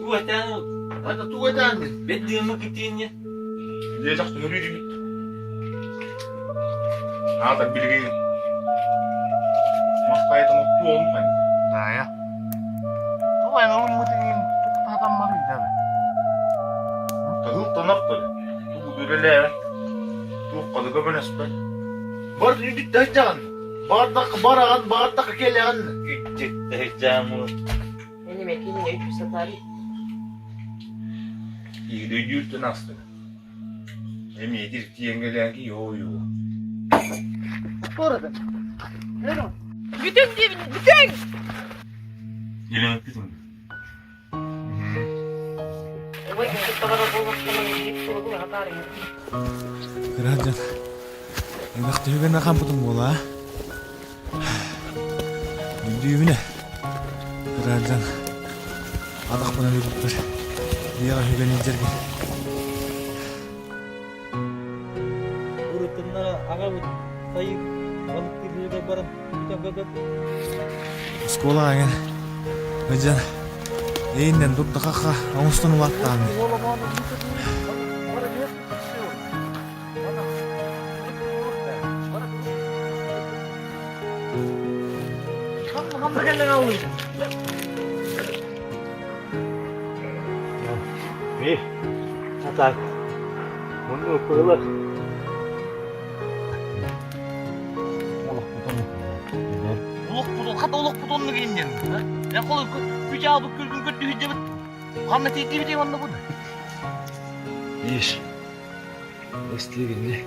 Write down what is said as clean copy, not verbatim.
Тугу этээн ол? Это тугу этээн мин? Бэт дыымы кытыынньа. Диэтэх төһөрүү дибит. Аата билигин Москваятын оттуу олун хайда. Даайа. Тугу эн ылыммытыҥ туктатаммарый да? Таһыл тонор тары. Тугу үлэлээбэт. Туохха да көмөлөспөт. Бар үдүттэ сылдьаҕын. Баҕардахха бараҕын, баҕардахха кэлэҕин. Үдүттэ сылдьаҕын. Иири өйдүүртэн астык. Эмиэтир тиэҥгэлээки йоо-йоо. Бүтүҥ диибин, бүтүҥ! Илин эппитиҥ. Кыраадьан, элбэхтиһүгэн хампытым буолаа. Өйдүүбүнэ, кыраадьан, атахпынан өлбүппэр, ийэҕэ үһүгэн илдьэргин. Урутуннара аҕабыт сайын балыктыырга баран Оскуолаҕа эҥин сылдьан эйиннэн дурда-хахха оҥостон улааттаҕым. А так, муну было. Олохпут хата олохпут оннук иннин. Я холу күчаабыт күлгүн көрдүһүддебит. Ханна тиийдибит онно бу. Иш, эстиигинни.